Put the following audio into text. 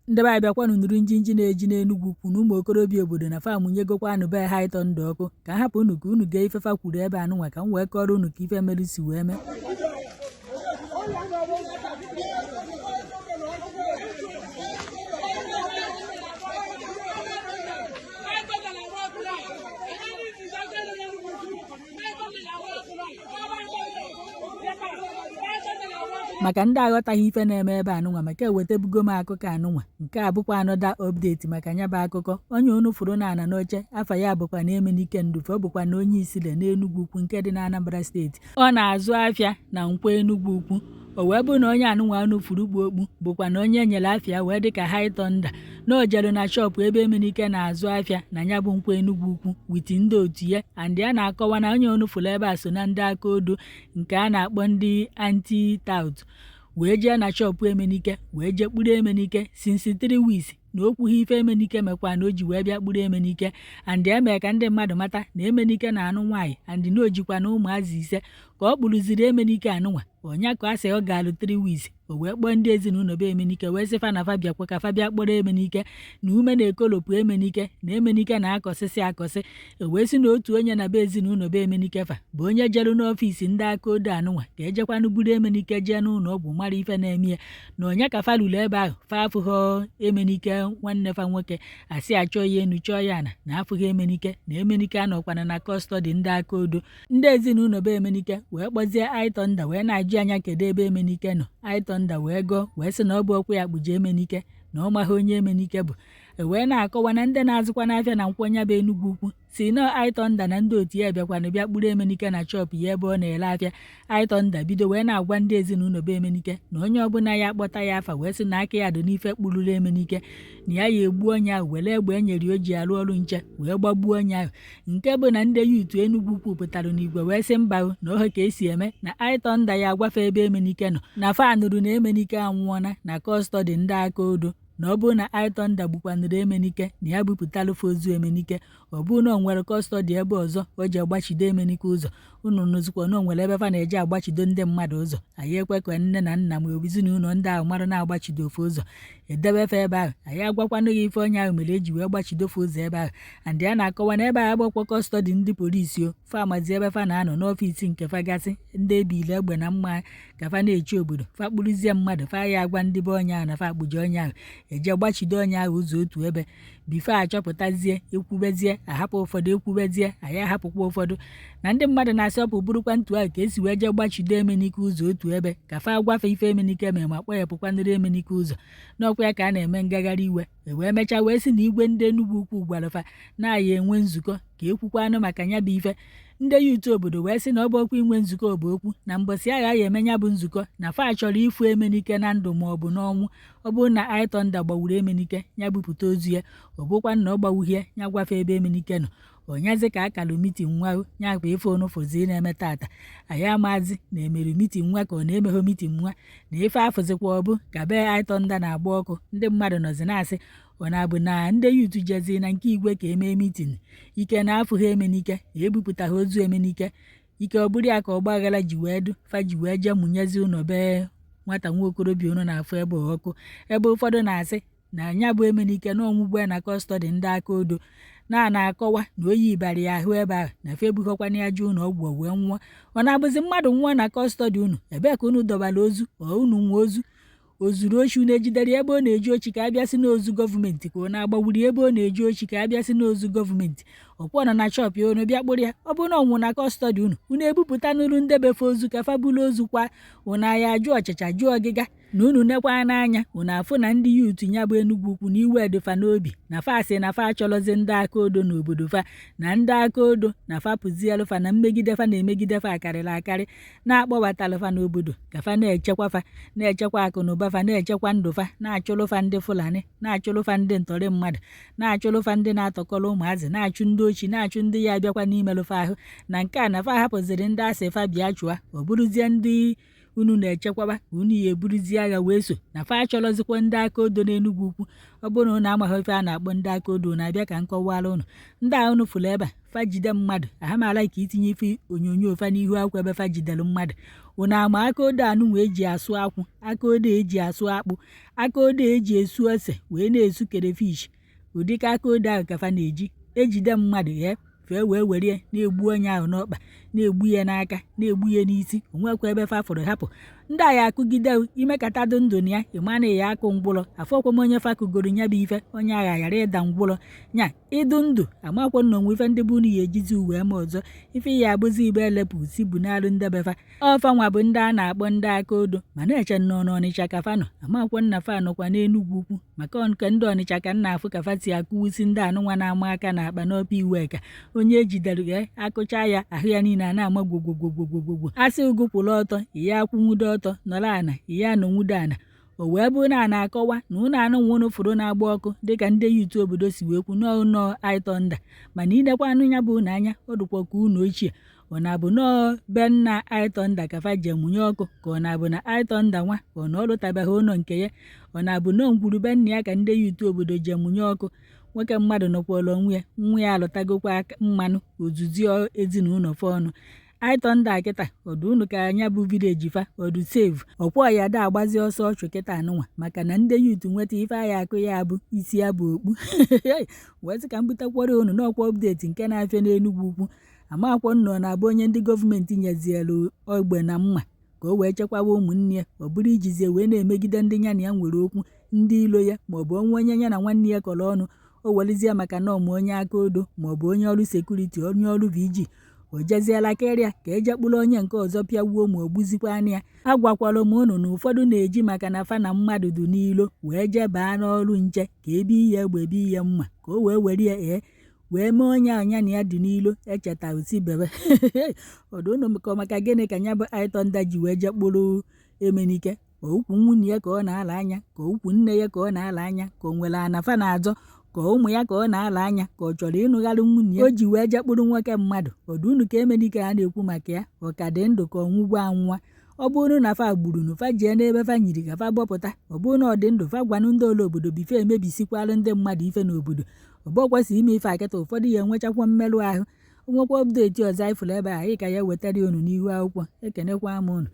Ndị be anyị, bịakwanụ nụrụ njinji na-eji n'Enugwu Ukwu na ụmụ okorobịa obodo na fa amụnyegokwanụ be High Thunder ọkụ. Ka m hapụ unu ka unu gee ife fa kwuru ebe anụnwa, ka m wee kọrọ unu ka ife mere si wee mee. Maka ndị aghọtaghị ife na-eme ebe anụnwa, maka ewetabugo m akụkọ anụnwa, nke a bụkwa another update maka nya bụ akụkọ. Onye unu fụrụ na ana n'oche, afa ya bụkwa na Emenike Ndufe. Ọ bụkwa na onye Isile n'Enugwu Ukwu nke dị na Anambra Steeti. Ọ na-azụ afịa na Nkwọ Enugwu Ukwu. O wee bụ na onye anụnwa unu fụrụ kpu okpu bụkwa na onye enyere afa ya wee dịka High Thunder, na o jere na shop ebe Emenike na-azụ afịa na ya bụ Nkwọ Enugwu Ukwu with ndị otu ya. And ya na-akọwa na onye unu fụrụ ebe a so na ndị aka odo nke a na-akpọ ndị anti-tout, wee jee na shop Emenike wee jee kpụrụ Emenike since 3 weeks, na o kwughị ife Emenike mekwa na o ji wee bịa kpụrụ Emenike. And eme ka ndị mmadụ mata na Emenike na-anụ nwaanyị and na o jikwa na ụmụazị ise. Ka ọ kpụrụziri Emenike anụnwa ọnya, ka a sị ọ gaalụ 3 weeks, o wee kpọọ ndị ezinụlọ be Emenike wee sị fa na fa bịakwa ka fa bịa kpọrọ Emenike, na ume na-ekolopụ Emenike, na Emenike na-akọsịsị akọsị. E wee sị na otu onye na be ezinụlọ be Emenike fa bụ onye jeru n'ọfịs ndị aka odo anụnwa ka ejekwanụ buru Emenike jee n'ụlọ ọgwụ mara ife na-eme ya. Na onye ka fa luru ebe ahụ, fa afụghọ Emenike nwanne fa nwoke. Asị achọ ya enu, chọọ ya ana, na afụghị Emenike, na Emenike anọkwana na custody ndị aka odo. Ndị ezinụlọ be Emenike wee kpọzie High Thunder wee na-ajụ anya kedu ebe Emenike nọ. High Thunder wee gọọ wee sị na ọ bụ ọkwa ya kpụje Emenike, na ọ maghị onye Emenike bụ. E wee na-akọwa na ndị na-azụkwa n'afịa na Nkwọ nya bụ Enugwu Ukwu si na High Thunder na ndị otu ya bịakwanụ bịa kpụrụ Emenike na shop ya ebe ọ na-ere afịa. High Thunder bido wee na-agwa ndị ezinụlọ be Emenike na onye ọbụla ya akpọta ya afa wee sị na aka ya dị n'ife kpụrụrụ Emenike, na ya ya egbu onye ahụ, were egbe e nyere o ji arụ ọrụ nche wee gbagbuo onye ahụ. Nke bụ na ndị youth Enugwu Ukwu pụtara n'igwe wee sị mba, na ohe ka esi eme, na High Thunder ya agwafe ebe Emenike nọ, na fa nụrụ na Emenike anwụọna na custody ndị aka odo, na ọ bụrụ na High Thunder gbukwanụrụ Emenike, na ya bupụtalụfe ozu Emenike. Ọ bụrụ na o nwere custody ebe ọzọ o ji agbachido Emenike ụzọ, unu nụzikwa na o nwere ebe fa na-eji agbachido ndị mmadụ ụzọ, anyị ekwe ka nne na nna ma ezinụlọ ndị ahụ mara na-agbachido ofe ụzọ edebe fa ebe ahụ. Anyị agwakwanụ gị ife onye ahụ mere eji wee gbachido ofe ụzọ ebe ahụ. And ya na-akọwa na ebe ahụ agbakwa custody ndị polisi o fa amazi ebe fa na-anọ n'ọfịs nke fa gasị, ndị ebile egbe na mma ka fa na-eche obodo. Fa kpụrụzie mmadụ, fa ya agwa ndị be onye ahụ na fa akpụje onye ahụ, eje gbachido onye ahụ ụzọ otu ebe before achọpụtazie, ekwubezie ahapụ ụfọdụ, ekwubezie anyị ahapụkwa ụfọdụ. Na ndị mmadụ na-asị ọ bụ bụrụkwa ntu ahụ ka esi wee jee gbachido Emenike ụzọ otu ebe ka fa gwafe ife Emenike mere ma kpọghepụkwanụrụ Emenike ụzọ. N'ọkwa ya ka a na-eme ngagharị iwe. E wee mechaa wee sị na igwe ndị Enugwu Ukwu gwara fa na aya enwe nzukọ ka ekwukwanụ maka ya bụ ife. Ndị youth obodo wee sị na ọ bụ okwu inwe nzukọ bụ okwu na mbọsị agha ya eme ya bụ nzukọ, na fa chọrọ ịfụ Emenike na ndụ ma ọ bụ n'ọnwụ. Ọ bụrụ na High Thunder gbawuru Emenike, ya bupụta ozu ya. Ọ bụkwa na ọ gbawughie, ya gwafe ebe Emenike nọ. Onyazi ka akalụ meeting nwa ya bụ ife onufụzi na-eme tata. Anyị amazi na emerụ meeting nwa ka ọ na-emeghe meeting nwa, na ife afụzikwa ọ bụ ka be High Thunder na-agba ọkụ. Ndị mmadụ nọzi na-asị ọ na-abụ na ndị youth jezi na nke igwe ka emee meeting, ike na afụghị Emenike, ebupụtaghị ozu Emenike, ike ọ bụrụ ya ka ọgba aghara ji wee du fa ji wee jee mụnyezi ụlọ be nwata nwa okorobịa unu na-afụ ebe ọkụ. Ebe ụfọdụ na-asị na anya bụ Emenike na ọnwụgbu ya na custody ndị aka odo, na na-akọwa na oyi bara ya ahụ ebe ahụ, na fa ebughọkwana ya jee ụlọ ọgwụ wee nwụọ. Ọ na-abụzi mmadụ nwụọ na custody unu, ebee ka unu dọbara ozu? Ọ unu nwe ozu? O zuru ochi, unu ejidere ebe ọ na-eji ochi ka abịa sị n'ozu gọọmenti? Ka ọ na-agbawuri ebe ọ na-eji ochi ka abịa sị n'ozu gọọmenti? Ọkwọ nọ na shop ya, unu bịa kpụrụ ya. Ọ bụrụ na ọ nwụ na custody unu, unu ebupụta n'ụlọ ndebefe ozu ka fa buru ozu kwa. Unu aya ajụ ọchịcha jụọ ọgịga. Na unu nekwa n'anya, unu afụ na ndị youth ya bụ Enugwu Ukwu na iwe dịfa n'obi, na fa sị na fa achọrọzi ndị aka odo n'obodo fa, na ndị aka odo na fa pụzielu fa, na mmegide fa na-emegide fa akarịrị akarị, na-akpọbatara fa n'obodo ka fa na-echekwa fa, na-echekwa akụ na ụba fa, na-echekwa ndụ fa, na-achụrụ fa ndị Fulani, na-achụrụ fa ndị ntọrị mmadụ, na-achụrụ fa ndị na-atọkọrọ ụmụazị, na-achụ ndị ochi, na-achụ ndị ya abịakwa n'imerụfa ahụ. Na nke a na fa hapụziri ndị asị fa bịa chụa, ọ bụrụzie ndị Unu na-echekwaba ka unu ya eburuzi agha wee so na fa achọrọzikwa ndị aka odo n'Enugwu Ukwu. Ọ bụrụ na unu amaghị ife a na-akpọ ndị aka odo, na-abịa ka m kọwara unu. Ndị a unu fụrụ ebe a, fa jide mmadụ, aha m ala ka itinye ife onyonyo fa n'ihu akwụkwọ ebe fa jidere mmadụ. Unu ama aka odo anụnwa eji asụ akwụ, aka odo eji asụ akpụ, aka odo eji esu ose wee na-esu crayfish? Ụdịka aka odo ahụ ka fa na-eji ejide mmadụ ya, fee wee were na-egbu onye ahụ n'ọkpa, na-egbu ya n'aka, na-egbu ya n'isi. Onwekwa ebe fa fụrụ hapụ ndị a ya akụgide imekatadụ ndụ na ya. Ịma na ya akụ ngwụrọ afọkwa m onye fa kụgoro ya bụ ife, onye agha ghara ịda ngwụrọ nya ịdụ ndụ. Amakwa na onwe ife ndị bụ unu ya ejizi uwe ma ọzọ ife ya abụzi ibe elepụ si bụ n'alụ ndebefa ọfa nwa bụ ndị a na-akpọ ndị aka odo. Ma na-eche nnọọ n'Ọnịcha ka fa nọ, amakwa nna fa nọkwa n'Enugwu Ukwu, maka nke ndị Ọnịcha ka nna afụ ka fa si akụwusi ndị anụnwa na-ama aka n'akpa n'Upper Iweka. Onye ejidere ya akụcha ya ahụ ya niile a na-ama gwogwogwogwogwogwo. Asị ụgụ kwụrụ ọtọ, ya akwụnwudo ọtọ, nọrọ ana, ya anọnwudo ana. O wee bụrụ na a na-akọwa na ụlọ anụnwa ụnụ fụrụ na-agba ọkụ, dịka ndị youth obodo si wee kwu, nọọ nọọ iThunder, mana inekwa anụ ya bụ ụlọ anya, ọ dịkwa ka ụlọ ochie. Ọ na-abụ nọọ be nna iThunder ka fa je mụnye ọkụ, ka ọ na-abụ na iThunder nwa ka ọ na ọ lụtabeghị ụlọ nke ya? Ọ na-abụ nọọ ngwuru be nna ya ka ndị youth obodo je mụnye ọkụ? Nwoke mmadụ nọkwara onwe ya, nwa ya alụtagokwa mmanụ ozuzi ezinụlọ fa ọnụ. iThunder kịta ọdụ unu ka anya bụ village fa ọdụ save ọkwa ya da agbazi ọsọ ọchụ kịta anụnwa, maka na ndị youth nweta ife agha akụ ya bụ isi ya bụ okpu. Wee sị ka m butekwara unu n'ọkwa update nke na-afịa n'Enugwu Ukwu. Amakwa nnọọ na-abụ onye ndị gọọmenti nyezielu egbe na mma ka o wee chekwaba ụmụnne ya, ọ bụrụ ijizie wee na-emegide ndị ya na ya nwere okwu, ndị ilo ya, maọbụ onwe onye ya na nwanne ya kọrọ ọnụ, o werezie maka na ọmụ onye aka odo maọbụ onye ọrụ security, onye ọrụ VG, o jeziela karịa ka eje kpụrụ onye nke ọzọ pịagbuo ma ọ gbuzikwa anya ya. Agwakwara m unu na ụfọdụ na-eji maka na fa na mmadụ dị n'ilo wee jee baa n'ọrụ nche ka ebe ihe egbe ebe ihe mma ka o wee were ya ee wee mee onye anya na ya dị n'ilo echeta osi bebe ọdụ unu ka. Maka gịnị ka ya bụ iThunder ji wee jee kpụrụ Emenike? Ukwu nwunye ya ka ọ na-ala anya, ka ukwu nne ya ka ọ na-ala anya, ka o nwere anafa na-azọ, ka ụmụ ya ka ọ na-ala anya, ka ọ chọrọ ịnụgharị nwunye ya o ji wee jee kpụrụ nwoke mmadụ? Ọdụ unu ka Emenike a na-ekwu maka ya, ọ ka dị ndụ ka ọ nwụgwo anwụwa? Ọ bụrụ na fa gburu nu, fa jee n'ebe fa nyiri ka fa bọpụta. Ọ bụrụ na ọ dị ndụ, fa gwanụ ndị ole obodo bife emebisikwalụ ndị mmadụ ife n'obodo. Ọ kwesịrị ime ife akịta, ụfọdụ ya enwechakwa mmerụ ahụ. Nwekwa update ọzọ anyị fụrụ ebe a, anyị ka ya wetara unu n'ihu akwụkwọ. Ekenekwa m unu.